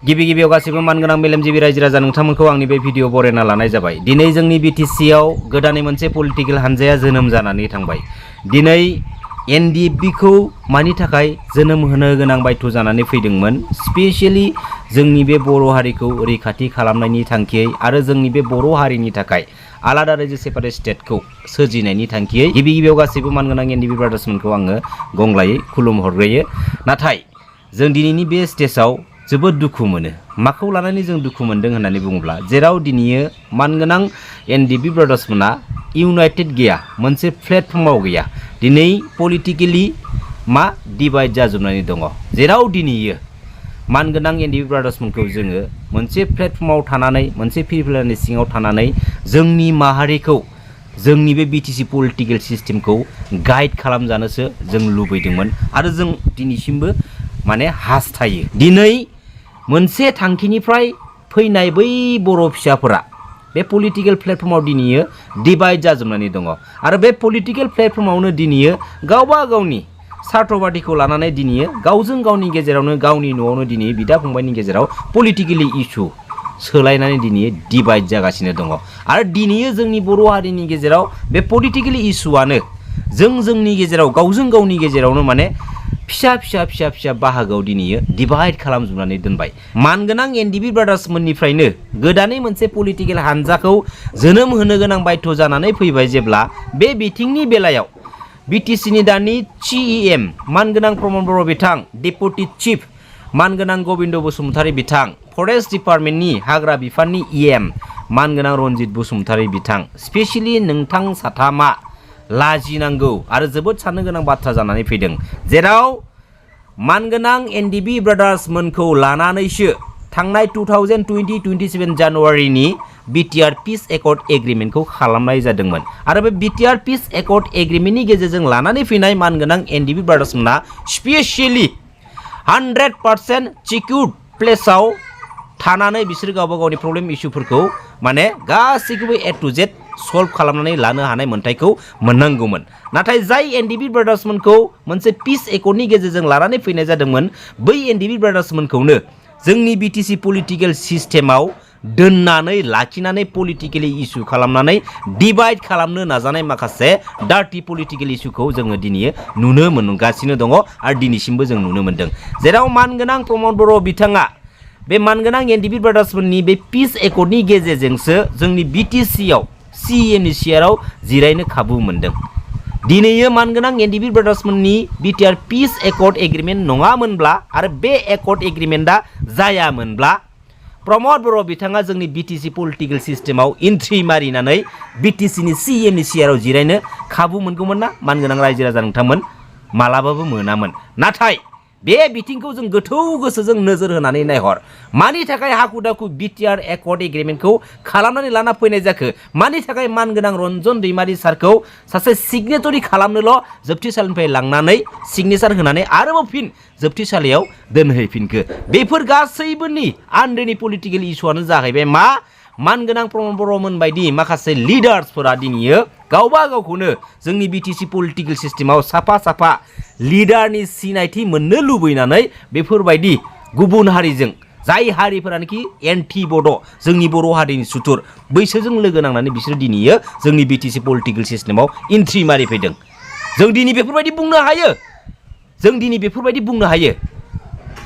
गिबि गिबियाव गासिबो मानगोनां मेलेमजिबि रायजो राजा नोंथांमोनखौ आंनि बे भिडिअ बरायना लानाय जाबाय। दिनै जोंनि बिटिसिआव गोदानै मोनसे पलिटिकेल हानजाया जोनोम जानानै थांबाय। दिनै एनडिएफबिखौ मानि थाखाय जोनोम होनो गोनां बायथ' जानानै फैदोंमोन, स्पेशली जोंनि बे बर' हारिखौ रैखाथि खालामनायनि थांखियै आरो जोंनि बे बर' हारिनि थाखाय आलादा रायजो सेपारेट स्टेटखौ सोरजिनायनि थांखियै गिबि गिबियाव गासिबो मानगोनां एनडिएफबि ब्रादार्समोनखौ आङो गंग्लायै खुलुमहरग्रोयो। नाथाय जों दिनैनि बे स्टेजाव जोबोद दुखु मोनो। माखौ लानानै जों दुखु मोनदों होननानै बुङोब्ला जेराव दिनैयो मानगोनां एनडिएफबि ब्रादार्समोना इउनाइटेड गैया, मोनसे प्लेटफर्माव गैया। दिनै पलिटिकेलि डिभाइड जाजोबनानै दङ। जेराव दिनैयो मानगोनां एनडिएफबि ब्रादार्समोनखौ जोङो मोनसे प्लेटफर्माव थानानै मोनसे फिरफिलानि सिङाव थानानै जोंनि माहारिखौ जोंनि बे बिटिसि पलिटिकेल सिस्टेमखौ गाइड खालामजानोसो जों लुबैदोंमोन आरो जों दिनैसिमबो हास्थायो। दिनै मोनसे थांखिनिफ्राय फैनाय बै बर' फिसाफोरा बे पलिटिकेल प्लेटफर्माव दिनैयो डिभाइड जाजोबनानै दङ आरो बे पलिटिकेल प्लेटफर्मावनो दिनैयो गावबा गावनि सार्थबादिखौ लानानै दिनैयो गावजों गावनि गेजेरावनो गावनि न'आवनो दिनै बिदा फंबायनि गेजेराव पलिटिकेलि इसु सोलायनानै दिनै डिभाइड जागासिनो दङ आरो दिनैयो जोंनि बर' हारिनि गेजेराव बे पलिटिकेल इसुआनो जोंनि गेजेराव गावजों गावनि गेजेरावनो फिसा फिसा फिसा फिसा बाहागोआव दिनैयो डिभाइड खालामजोबनानै दोनबाय। मानगोनां एनडिएफबि ब्रादार्समोननिफ्रायनो गोदानै मोनसे पलिटिकेल हानजाखौ जोनोम होनो गोनां बायथ' जानानै फैबाय जेब्ला बे बिथिंनि बेलायाव बिटिसिनि दानि सिइएम मानगोनां प्रमद बर' बिथां, डेपुटि चिफ मानगोनां गबिन्द बसुमतारी बिथां, फरेस्ट डिपार्टमेन्टनि हाग्रा बिफाननि इएम मानगोनां रनजित बसुमतारी बिथां, स्पेशली नोंथां साथामा लाजिनांगौ आरो जोबोद साननो गोनां बाथ्रा जानानै फैदों। जेराव मानगोनां एनडिएफबि ब्रादार्समोनखौ लानानैसो थांनाय 2027 जानुवारिनि बिटिआर पिस एकर्ड एग्रिमेन्टखौ खालामनाय जादोंमोन आरो बे बिटिआर पिस एकर्ड एग्रिमेन्टनि गेजेरजों लानानै फैनाय मानगोनां एनडिएफबि ब्रादार्समोना स्पेशली 100% सिकिउर्ड प्लेसाव थानानै बिसोर गावबा गावनि प्रब्लेम इसुफोरखौ गासैखौबो ए टु जेड सल्भ खालामनानै लानो हानाय मोन्थायखौ मोननांगौमोन। नाथाय जाय एनडिएफबि ब्रादार्समोनखौ मोनसे पिस एकर्डनि गेजेरजों लानानै फैनाय जादोंमोन, बै एनडिएफबि ब्रादार्समोनखौनो जोंनि बिटिसि पलिटिकेल सिस्टेमाव दोननानै लाखिनानै पलिटिकेलि इसु खालामनानै डिभाइड खालामनो नाजानाय माखासे डार्टि पलिटिकेल इसुखौ जोङो दिनै नुनो मोनगासिनो दङ आरो दिनैसिमबो जों नुनो मोनदों। जेराव मानगोनां प्रमद बर' बिथाङा बे मानगोनां एनडिएफबि ब्रादार्समोननि बे पिस एकर्डनि गेजेरजोंसो जोंनि बिटिसिआव सिएमनि चेयाराव जिरायनो खाबु मोनदों। दिनैयो मानगोनां एनडिएफबि ब्रादार्समोननि बिटिआर पिस एकर्ड एग्रिमेन्ट नङामोनब्ला आरो बे एकर्ड एग्रिमेन्टआ जायामोनब्ला प्रमद बर' बिथाङा जोंनि बिटिसि पलिटिकेल सिस्टेमाव एन्ट्रि मारिनानै बिटिसिनि सिएमनि चेयाराव जिरायनो खाबु मोनगौमोन ना मानगोनां रायजो राजा नोंथांमोन? मालाबाबो मोनामोन। नाथाय बे बिथिंखौ जों गोथौ गोसोजों नोजोर होनानै नायहर, मानि थाखाय हाखु दाखु बिटिआर एकर्ड एग्रिमेन्टखौ खालामनानै लाना फैनाय जाखो? मानि थाखाय मानगोनां रन्जन दैमारि सारखौ सासे सिगनेटरि खालामनोल' जोबथेसालिनिफ्राय लांनानै सिगनेसार होनानै आरोबाव फिन जोबथेसालियाव दोनहैफिनखो? बेफोर गासैबोनि आन्दोनि पलिटिकेल इसुआनो जाहैबाय मानगोनां प्रमद बर'मोन बायदि माखासे लिडार्सफोरा दिनैयो गावबा गावखौनो जोंनि बिटिसि पलिटिकेल सिस्टेमाव साफा साफा लिडारनि सिनायथि मोननो लुबैनानै बेफोरबायदि गुबुन हारिजों जाय हारिफोरानोखि एन्टि बड' जोंनि बर' हारिनि सुथुर बैसोरजों लोगो नांनानै बिसोर दिनैयो जोंनि बिटिसि पलिटिकेल सिस्टेमाव एन्ट्रि मारिफैदों। जों दिनै बेफोरबायदि बुंनो हायो।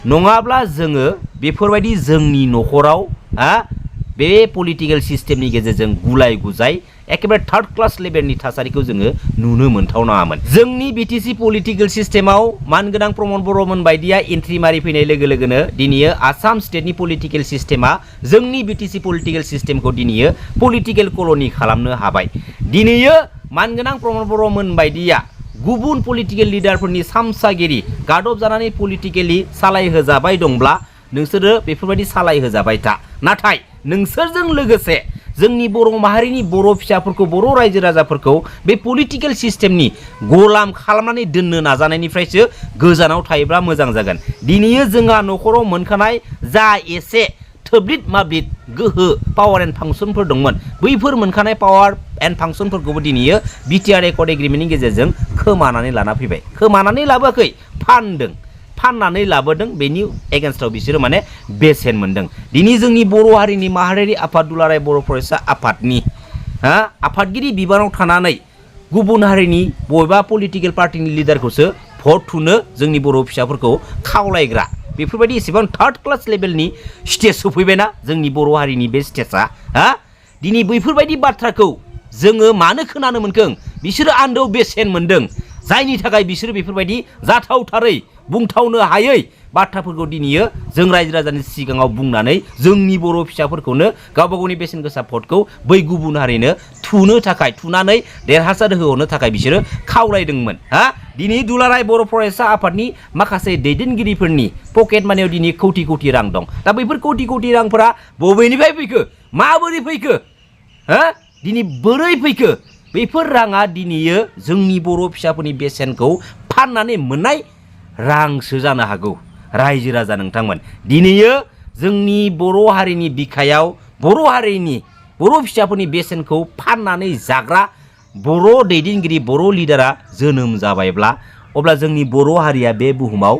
नङाब्ला जोङो बेफोरबायदि जोंनि न'खराव बे पलिटिकेल सिस्टेमनि गेजेरजों गुलाय गुजाय एकेबारे थार्ड क्लास लेभेलनि थासारिखौ जोङो नुनो मोनथावनाङामोन। जोंनि बिटिसि पलिटिकेल सिस्टेमाव मानगोनां प्रमद बर'मोन बायदिया एन्ट्रि मारि फैनाय लोगो लोगोनो दिनैयो आसाम स्टेटनि पलिटिकेल सिस्टेमा जोंनि बिटिसि पलिटिकेल सिस्टेमखौ दिनैयो पलिटिकेल कल'नि खालामनो हाबाय। दिनैयो मानगोनां प्रमद बर'मोन बायदिया गुबुन पलिटिकेल लिडारफोरनि सामसागिरि गादब जानानै पलिटिकेलि सालायहोजाबाय दंब्ला नोंसोरो बेफोरबायदि सालायहोजाबाय था। नाथाय नोंसोरजों लोगोसे जोंनि बर' माहारिनि बर' फिसाफोरखौ बर' रायजो राजाफोरखौ बे पलिटिकेल सिस्टेमनि गलाम खालामनानै दोननो नाजानायनिफ्रायसो गोजानाव थायोब्ला मोजां जागोन। दिनैयो जोंहा न'खराव मोनखानाय जा एसे थोब्लिद माब्लिद गोहो पावार एन्ड फांसनफोर दंमोन, बैफोर मोनखानाय पावार एन्ड फांसनफोरखौबो दिनैयो बिटिआर एकर्ड एग्रिमेन्टनि गेजेरजों खोमानानै लाना फैबाय। खोमानानै लाबोआखै, फानदों। फाननानै लाबोदों बेनि एगेन्स्टआव बिसोरो माने बेसेन मोनदों। दिनै जोंनि बर' हारिनि माहारियारि आफाद दुलाराय बर' फरायसा आफादनि आफादगिरि बिबानाव थानानै गुबुन हारिनि बबेबा पलिटिकेल पार्टिनि लिडारखौसो भट थुनो जोंनि बर' फिसाफोरखौ खावलायग्रा बेफोरबायदि एसेबां थार्ड क्लास लेभेलनि स्टेज सफैबायना जोंनि बर' हारिनि बे स्टेजआ दिनै बैफोरबायदि बाथ्राखौ जोङो मानो खोनानो मोनखों बिसोरो आन्दोआव बेसेन मोनदों जायनि थाखाय बिसोरो बेफोरबायदि जाथावथारै बुंथावनो हायै बाथ्राफोरखौ दिनैयो जों रायजो राजानि सिगाङाव बुंनानै जोंनि बर' फिसाफोरखौनो गावबा गावनि बेसेन गोसा भटखौ बै गुबुन हारिनो थुनानै देरहासार होहरनो थाखाय बिसोरो खावलायदोंमोन। दिनै दुलाराय बर' फरायसा आफादनि माखासे दैदेनगिरिफोरनि पकेट मानियाव दिनै कौटि कौटि रां दं। दा बैफोर कौटि कौटि रांफोरा बबेनिफ्राय फैखो माबोरै फैखो दिनै बोरै फैखो बैफोर राङा दिनैयो जोंनि बर' फिसाफोरनि बेसेनखौ फाननानै मोननाय रांसो जानो हागौ। रायजो राजा नोंथांमोन दिनैयो जोंनि बर' हारिनि बिखायाव बर' फिसाफोरनि बेसेनखौ फाननानै जाग्रा बर' दैदेनगिरि बर' लिडारा जोनोम जाबायब्ला अब्ला जोंनि बर' हारिया बे बुहुमाव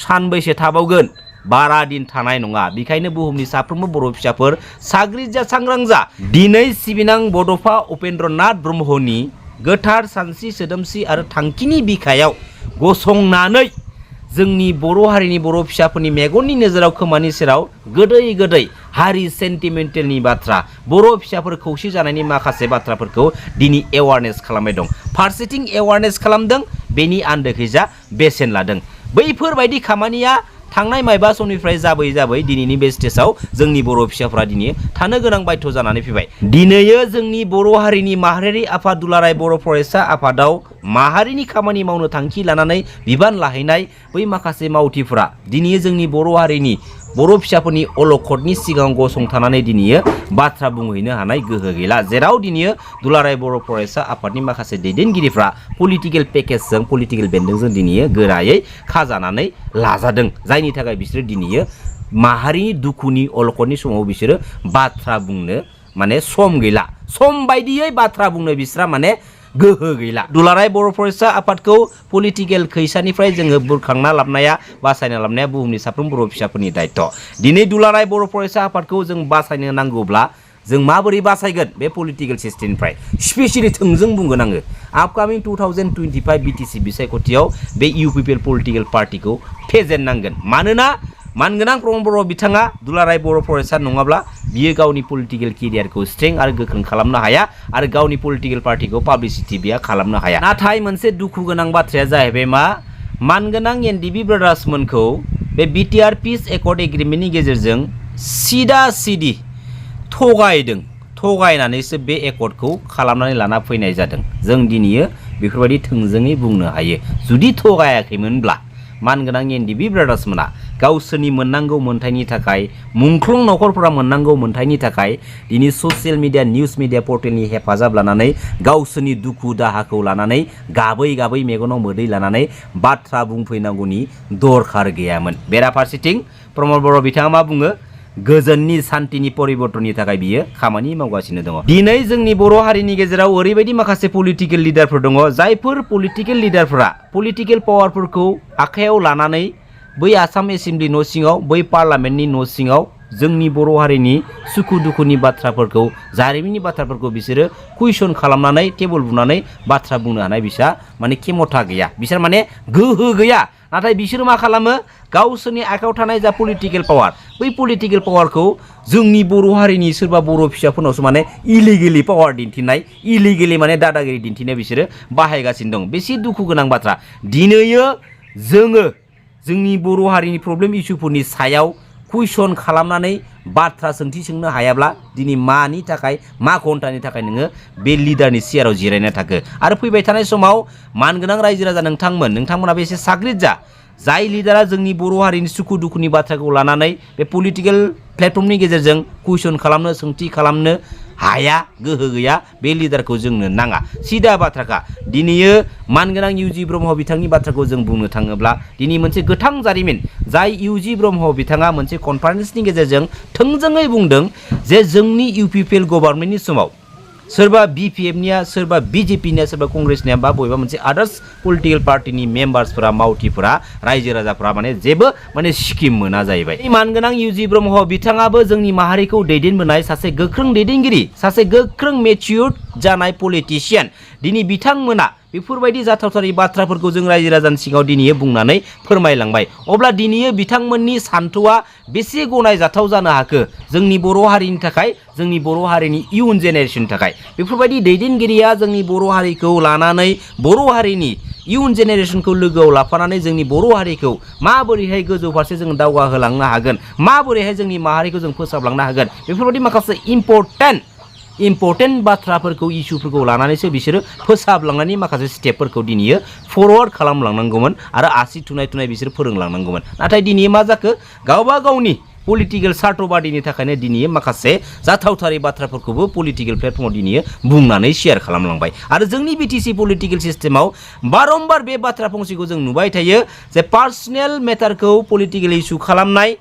सानबैसे थाबावगोन बारा दिन थानाय नङा। बेखायनो बुहुमनि साफ्रोमबो बर' फिसाफोर साग्रिद जा सांग्रां जा। दिनै सिबिनां बड'फा उपेन्द्रनाथ ब्रह्मनि गोथार सानस्रि सोदोमस्रि आरो थांखिनि बिखायाव गसंनानै जोंनि बर' हारिनि बर' फिसाफोरनि मेगननि नोजोराव खोमानि सेराव गोदै हारि सेन्टिमेन्टेलनि बाथ्रा बर' फिसाफोर खौसे जानायनि माखासे बाथ्राफोरखौ दिनै एवारनेस खालामबाय दं। फारसेथिं एवारनेस खालामदों बेनि आन्दोखैजा बेसेन लादों। बैफोरबायदि खामानिया थांनाय मायबा समनिफ्राय जाबै दिनैनि बे स्टेजाव जोंनि बर' फिसाफोरा दिनै थानो गोनां बाध्य जानानै फैबाय। दिनैयो जोंनि बर' हारिनि माहारियारि आफाद दुलाराय बर' फरायसा आफादाव माहारिनि खामानि मावनो थांखि लानानै बिबान लाहैनाय बै माखासे मावथिफोरा दिनै जोंनि बर' हारिनि बर' फिसाफोरनि अलखदनि सिगाङाव गसंथानानै दिनैयो बाथ्रा बुंहैनो हानाय गोहो गैला। जेराव दिनैयो दुलाराय बर' फरायसा आफादनि माखासे दैदेनगिरिफ्रा पलिटिकेल पेकेजजों पलिटिकेल बेन्दोंजों दिनैयो गोरायै खाजानानै लाजादों। जायनि थाखाय बिसोरो दिनैयो माहारिनि दुखुनि अलखदनि समाव बिसोरो बाथ्रा बुंनो माने सम गैला। सम बायदियै बाथ्रा बुंनो बिस्रा माने गोहो गैला। दुलाराय बर' फरायसा आफादखौ पलिटिकेल खैसानिफ्राय जोङो बुरखांना लाबनाया बासायना लाबनाया बुहुमनि साफ्रोम बर' फिसाफोरनि दायथ'। दिनै दुलाराय बर' फरायसा आफादखौ जों बासायनो नांगौब्ला जों माबोरै बासायगोन बे पलिटिकेल सिस्टेमनिफ्राय स्पेसियेलि थोंजों बुंगोन आङो आपकामिं 2025 BTC बिसायख'थियाव बे इउपिपिएल पलिटिकेल पार्टिखौ फेजेननांगोन। मानोना मानगोनां प्रमद बर' बिथाङा दुलाराय बर' फरायसा नङाब्ला बियो गावनि पलिटिकेल केरियारखौ स्ट्रें आरो गोख्रों खालामनो हाया आरो गावनि पलिटिकेल पार्टिखौ पाब्लिसिटि बिया खालामनो हाया। नाथाय मोनसे दुखु गोनां बाथ्राया जाहैबाय मा मानगोनां एनडिबि ब्रादार्समोनखौ बे बिटिआर पिस एकर्ड एग्रिमेन्टनि गेजेरजों सिदा थगायनानैसो बे एकर्डखौ खालामनानै लाना फैनाय जादों। जों दिनैयो बेफोरबायदि थोंजोङै बुंनो हायो। जुदि थगायाखैमोनब्ला मानगोनां एनडिबि ब्रादार्समोना गावसोरनि मोननांगौ मोन्थायनि थाखाय मुंख्लं नखरफोरा मोननांगौ मोन्थायनि थाखाय दिनै ससियेल मिडिया निउस मिडिया पर्टेलनि हेफाजाब लानानै गावसोरनि दुखु दाहाखौ लानानै गाबै मेगनाव मोदै लानानै बाथ्रा बुंफैनांगौनि दरखार गैयामोन। बेराफारसेथिं प्रमद बर' बिथाङा मा बुङो गोजोननि सान्थिनि परिबर्तननि थाखाय बियो खामानि मावगासिनो दङ। दिनै जोंनि बर' हारिनि गेजेराव ओरैबायदि माखासे पलिटिकेल लिडारफोर दङ जायफोर पलिटिकेल लिडारफोरा पलिटिकेल पावारफोरखौ आखायाव लानानै बै आसाम एसेम्बलि न' सिङाव बै पार्लामेन्टनि न' सिङाव जोंनि बर' हारिनि सुखु दुखुनि बाथ्राफोरखौ जारिमिननि बाथ्राफोरखौ बिसोरो कुइसन खालामनानै टेबोल बुनानै बाथ्रा बुंनो हानाय बिसा माने खेमथा गैया। बिसोर माने गोहो गैया। नाथाय बिसोरो मा खालामो गावसोरनि आखायाव थानाय जा पलिटिकेल पावार बै पलिटिकेल पावारखौ जोंनि बर' हारिनि सोरबा बर' फिसाफोरनावसो माने इलिगेलि पावार दिन्थिनाय इलिगेलि माने दादागिरि दिन्थिनाय बिसोरो बाहायगासिनो दं। बेसे दुखु गोनां बाथ्रा। दिनैयो जोङो जोंनि बर' हारिनि प्रब्लेम इस्युफोरनि सायाव कुइसन खालामनानै बाथ्रा सोंथि सोंनो हायाब्ला दिनै मानि थाखाय मा घन्टानि थाखाय नोङो बे लिडारनि सियाराव जिरायना थाखो। आरो फैबाय थानाय समाव मानगोनां रायजो राजा नोंथांमोनाबो एसे साग्रिद जा। जाय लिडारा जोंनि बर' हारिनि सुखु दुखुनि बाथ्राखौ लानानै बे पलिटिकेल प्लेटफर्मनि गेजेरजों कुइसन खालामनो सोंथि खालामनो हाया गोहो गैया बे लिडारखौ जोंनो नाङा। सिदा बाथ्राखा। दिनैयो मानगोनां इउजि ब्रह्म बिथांनि बाथ्राखौ जों बुंनो थाङोब्ला दिनै मोनसे गोथां जारिमिन जाय इउजि ब्रह्म बिथाङा मोनसे कनफारेन्सनि गेजेरजों थोंजोङै बुंदों जे जोंनि इउपिपिएल गभर्नमेन्टनि समाव सोरबा BPFनिया सोरबा BJPनिया सोरबा कंग्रेसनिया बा बबेबा मोनसे आदार्स पलिटिकल पार्टिनि मेम्बार्सफोरा मावथिफोरा रायजो राजाफोरा माने जेबो माने स्किम मोना जाहैबाय। मानगोनां UG ब्रह्म बिथाङाबो जोंनि माहारिखौ दैदेनबोनाय सासे गोख्रों दैदेनगिरि सासे गोख्रों मेच्युर्ड जानाय पलिटिशियान दिनै बिथांमोना बेफोरबायदि जाथावथारि बाथ्राफोरखौ जों रायजो राजानि सिगाङाव दिनै बुंनानै फोरमायलांबाय। अब्ला दिनै बिथांमोननि सान्थौआ बेसे गनायजाथाव जानो हाखो जोंनि बर' हारिनि थाखाय जोंनि बर' हारिनि इयुन जेनेरेशननि थाखाय बेफोरबायदि दैदेनगिरिया जोंनि बर' हारिखौ लानानै बर' हारिनि इयुन जेनेरेशनखौ लोगोआव लाफानानै जोंनि बर' हारिखौ माबोरैहाय गोजौ फारसे जों दावगाहोलांनो हागोन माबोरैहाय जोंनि माहारिखौ जों फोसाबलांनो हागोन बेफोरबायदि माखासे इम्परटेन्ट बाथ्राफोरखौ इस्युफोरखौ लानानैसो बिसोरो फोसाबलांनायनि माखासे स्टेपफोरखौ दिनै फरवार्ड खालामलांनांगौमोन आरो आसि थुनाय बिसोर फोरोंलांनांगौमोन। नाथाय दिनै मा जाखो गावबा गावनि पलिटिकल सार्थबादिनि थाखायनो दिनै माखासे जाथावथारि बाथ्राफोरखौबो पलिटिकल प्लेटफर्माव दिनै बुंनानै शेयार खालामलांबाय आरो जोंनि BTC पलिटिकल सिस्टेमाव बारंबार बे बाथ्रा फंसेखौ जों नुबाय थायो जे पार्सनेल मेटारखौ पलिटिकल इस्यु खालामनाय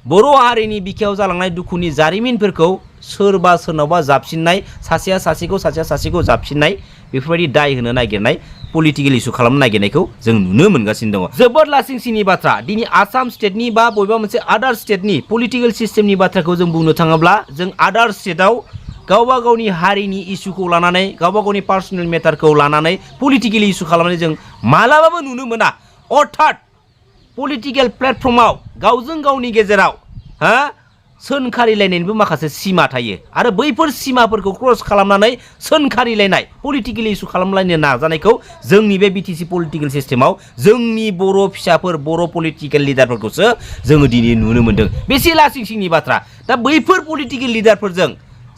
बर' हारिनि बिखायाव जालांनाय दुखुनि जारिमिनफोरखौ सोरबा सोरनावबा जाबसिननाय सासेया सासेखौ जाबसिननाय बेफोरबायदि दाय होनो नागिरनाय पलिटिकल इस्यु खालामनो नागिरनायखौ जों नुनो मोनगासिनो दङ। जोबोद लासिंसिंनि बाथ्रा दिनै आसाम स्टेटनि बा बबेबा मोनसे आदार स्टेटनि पलिटिकल सिस्टेमनि बाथ्राखौ जों बुंनो थाङोब्ला जों आदार स्टेटआव गावबा गावनि हारिनि इस्युखौ लानानै गावबा गावनि पार्सनेल मेटारखौ लानानै पलिटिकल इस्यु खालामनानै जों मालाबाबो नुनो मोना। अर्थात पलिटिकल प्लेटफर्माव गावजों गावनि गेजेराव सोनखारिलायनायनिबो माखासे सिमा थायो आरो बैफोर सिमाफोरखौ क्रस खालामनानै सोनखारिलायनाय पलिटिकल इस्यु खालामलायनो नाजानायखौ जोंनि बे BTC पलिटिकल सिस्टेमाव जोंनि बर' फिसाफोर बर' पलिटिकल लिडारफोरखौसो जोङो दिनै नुनो मोन्दों। बेसे लासिंसिंनि बाथ्रा दा बैफोर पलिटिकल लिडारफोरजों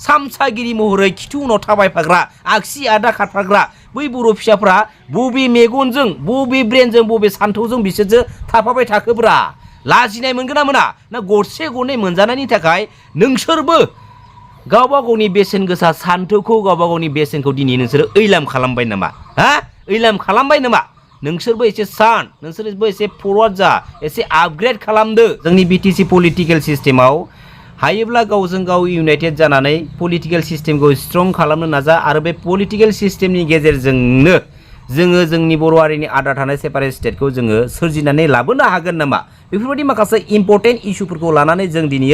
सामसागिरि महरै खिथु उनाव थाबायफाग्रा आगसि आदा खारफाग्रा बै बर' फिसाफ्रा बबे मेगनजों बबे ब्रेनजों बबे सान्थौजों बिसोरजों थाफाबाय थाखोब्रा लाजिनाय मोनगोन ना मोना ना गरसे गरनै मोनजानायनि थाखाय नोंसोरबो गावबा गावनि बेसेन गोसा सान्थौखौ गावबा गावनि बेसेनखौ दिनै नोंसोरो ऐलाम खालामबाय नामा ऐलाम खालामबाय नामा नोंसोरबो एसे नोंसोरबो एसे फरवार्ड जा एसे आपग्रेड खालामदो। जोंनि BTC पलिटिकल सिस्टेमाव हायोब्ला गावजों गाव इउनाइटेड जानानै पलिटिकल सिस्टेमखौ स्ट्रं खालामनो नाजा आरो बे पलिटिकल सिस्टेमनि गेजेरजोंनो जोङो जोंनि बर' हारिनि आद्रा थानाय सेपारेट स्टेटखौ जोङो सोरजिनानै लाबोनो हागोन नामा बेफोरबायदि माखासे इम्परटेन्ट इस्युफोरखौ लानानै जों दिनै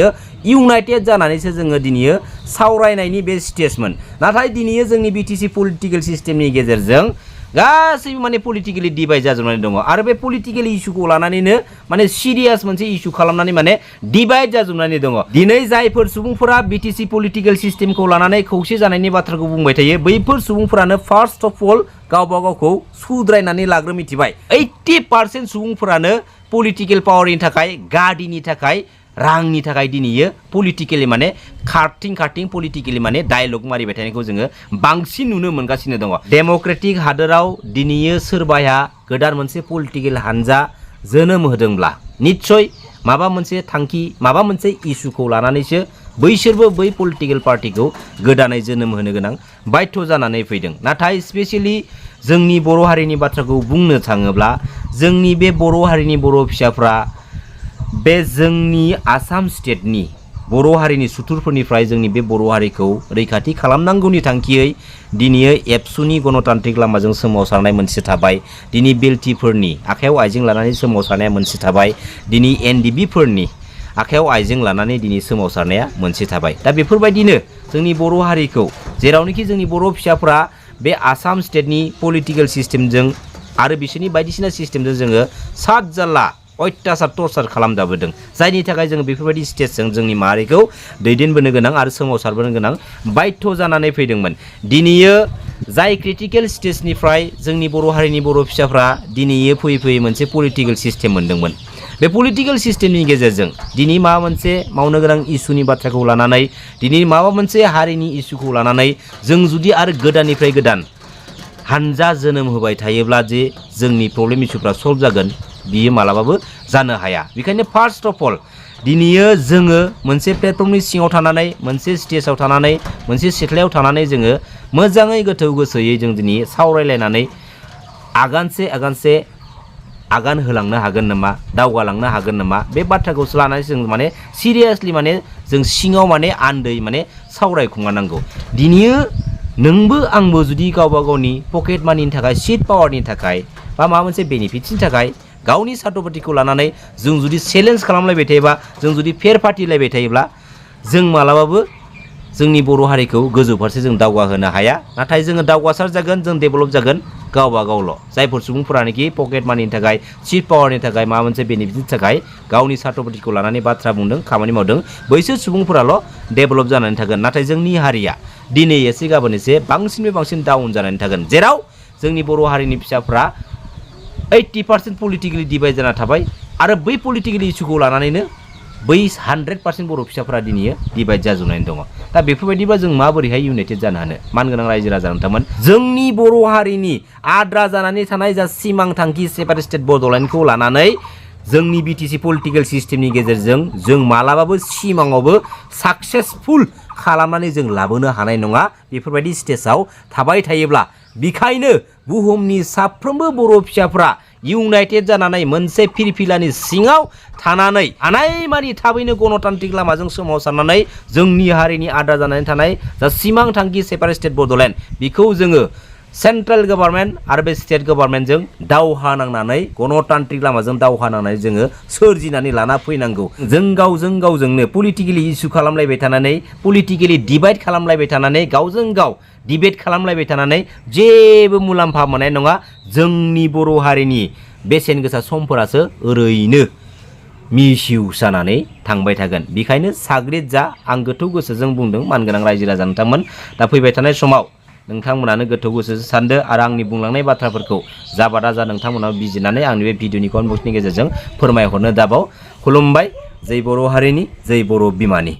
इउनाइटेड जानानैसो जोङो दिनै सावरायनायनि बे स्टेजमोन। नाथाय दिनै जोंनि BTC पलिटिकल सिस्टेमनि गेजेरजों गासैबो माने पलिटिकली डिभाइड जाजोबनानै दङ आरो बे पलिटिकल इस्युखौ लानानैनो माने सिरियास मोनसे इस्यु खालामनानै माने डिभाइड जाजोबनानै दङ। दिनै जायफोर सुबुंफोरा BTC पलिटिकल सिस्टेमखौ लानानै खौसे जानायनि बाथ्राखौ बुंबाय थायो बैफोर सुबुंफोरानो फार्स्ट अफ अल गावबा गावखौ सुद्रायनानै लाग्रो मिथिबाय। 80% सुबुंफोरानो पलिटिकल पावारनि थाखाय गादिनि थाखाय रांनि थाखाय दिनै पलिटिकली माने खारथिं पलिटिकली माने डायलग मारिबाय थानायखौ जोङो बांसिन नुनो मोनगासिनो दङ। डेम'क्रेटिक हादोराव दिनै सोरबाया गोदान मोनसे पलिटिकल हानजा जोनोम होदोंब्ला निश्चय माबा मोनसे थांखि माबा मोनसे इस्युखौ लानानैसो बैसोरबो बै पलिटिकल पार्टिखौ गोदानै जोनोम होनो गोनां बाध्य जानानै फैदों। नाथाय स्पेसियली जोंनि बर' हारिनि बाथ्राखौ बुंनो थाङोब्ला जोंनि बे बर' हारिनि बर' फिसाफ्रा बे जोंनि आसाम स्टेटनि बर' हारिनि सुथुरफोरनिफ्राय जोंनि बे बर' हारिखौ रैखाथि खालामनांगौनि थांखियै दिनै एबसुनि गणतान्त्रिक लामाजों सोमावसारनाय मोनसे थाबाय, दिनै बेल्टिफोरनि आखायाव आइजें लानानै सोमावसारनाया मोनसे थाबाय, दिनै NDBफोरनि आखायाव आइजें लानानै दिनै सोमावसारनाया मोनसे थाबाय। दा बेफोरबायदिनो जोंनि बर' हारिखौ जेरावनोखि जोंनि बर' फिसाफ्रा बे आसाम स्टेटनि पलिटिकल सिस्टेमजों आरो बिसोरनि बायदिसिना सिस्टेमजों जोङो सात जाल्ला अत्याचार टर्चार खालामजाबोदों जायनि थाखाय जोङो बेफोरबायदि स्टेजजों जोंनि माहारिखौ दैदेनबोनो गोनां आरो सोमावसारबोनो गोनां बाध्य जानानै फैदोंमोन। दिनै जाय क्रिटिकेल स्टेजनिफ्राय जोंनि बर' हारिनि बर' फिसाफ्रा दिनै फैयै मोनसे पलिटिकल सिस्टेम मोनदोंमोन। बे पलिटिकल सिस्टेमनि गेजेरजों दिनै माबा मोनसे मावनो गोनां इस्युनि बाथ्राखौ लानानै दिनै माबा मोनसे हारिनि इस्युखौ लानानै जों जुदि आरो गोदाननिफ्राय गोदान हानजा जोनोम होबाय थायोब्ला जे जोंनि प्रब्लेम इस्युफ्रा सल्भ जागोन बियो मालाबाबो जानो हाया। बेखायनो फार्स्ट अफ अल दिनै जोङो मोनसे प्लेटफर्मनि सिङाव थानानै मोनसे स्टेजाव थानानै मोनसे सिथ्लायाव थानानै जोङो मोजाङै गोथौ गोसोयै जों दिनै सावरायलायनानै आगानसे आगान होलांनो हागोन नामा, दावगालांनो हागोन नामा बे बाथ्राखौसो लानानै जों माने सिरियासलि माने जों सिङाव माने आन्दै माने सावरायखुमानांगौ। दिनै नोंबो आंबो जुदि गावबा गावनि पकेट मानिनि थाखाय सीट पावारनि थाखाय बा माबा मोनसे बेनिफिट्सनि थाखाय गावनि सार्थ'फोरखौ लानानै जों जुदि चेलेन्ज खालामलायबाय थायोबा जों जुदि फेर फाथिलायबाय थायोब्ला जों मालाबाबो जोंनि बर' हारिखौ गोजौ फारसे जों दावगाहोनो हाया नाथाय जोङो दावगासार जागोन जों डेभेलप जागोन गावबा गावल' जायफोर सुबुंफोरानोखि पकेट मानिनि थाखाय सीट पावारनि थाखाय माबा मोनसे बेनिफिटनि थाखाय गावनि सार्थ'फोरखौ लानानै बाथ्रा बुंदों खामानि मावदों बैसोर सुबुंफोराल' डेभेलप जानानै थागोन नाथाय जोंनि हारिया दिनै एसे गाबोन एसे बांसिननिफ्राय बांसिन डाउन जानानै थागोन जेराव जोंनि बर' हारिनि फिसाफ्रा 80% पलिटिकेलि डिभाइड जाना थाबाय आरो बै पलिटिकेल इस्युखौ लानानैनो बै 100% बर' फिसाफोरा दिनै डिभाइड जाजोबनानै दङ दा बेफोरबायदिबा जों माबोरैहाय इउनाइटेड जानो हानो मानगोनां रायजो राजा नोंथांमोन जोंनि बर' हारिनि आद्रा जानानै थानाय जा सिमां थांखि सेपारेट स्टेट बड'लेण्डखौ लानानै जोंनि BTC पलिटिकेल सिस्टेमनि गेजेरजों जों मालाबाबो सिमाङावबो साक्सेसफुल खालामनानै जों लाबोनो हानाय नङा बेफोरबायदि स्टेजाव थाबाय थायोब्ला बेखायनो बुहुमनि साफ्रोमबो बर' फिसाफ्रा इउनाइटेड जानानै मोनसे फिरफिलानि सिङाव थानानै हानायमानि थाबैनो गणतान्त्रिक लामाजों सोमावसारनानै जोंनि हारिनि आद्रा जानानै थानाय जा सिमां थांखि सेपारेट स्टेट बड'लेण्ड बेखौ जोङो सेन्ट्रेल गभर्नमेन्ट आरो बे स्टेट गभर्नमेन्टजों दावहा नांनानै गणतान्त्रिक लामाजों दावहा नांनानै जोङो सोरजिनानै लाना फैनांगौ जों गावजोंनो पलिटिकेलि इस्यु खालामलायबाय थानानै पलिटिकेलि डिभाइड खालामलायबाय थानानै गावजों गाव डिबेट खालामलायबाय थानानै जेबो मुलाम्फा मोननाय नङा जोंनि बर' हारिनि बेसेन गोसा समफोरासो ओरैनो मिसइउज जानानै थांबाय थागोन बेखायनो साग्रिद जा आं गोथौ गोसोजों बुंदों मानगोनां रायजो राजा नोंथांमोन दा फैबाय थानाय समाव नोंथांमोनानो गोथौ गोसोजों सानदो आरो आंनि बुंलांनाय बाथ्राफोरखौ जाबादा जा नोंथांमोनाव बिजिरनानै आंनि बे भिडिअनि कमेन्ट बक्सनि गेजेरजों फोरमायहरनो दाबाव खुलुमबाय जै बर' हारिनि जै बर' बिमानि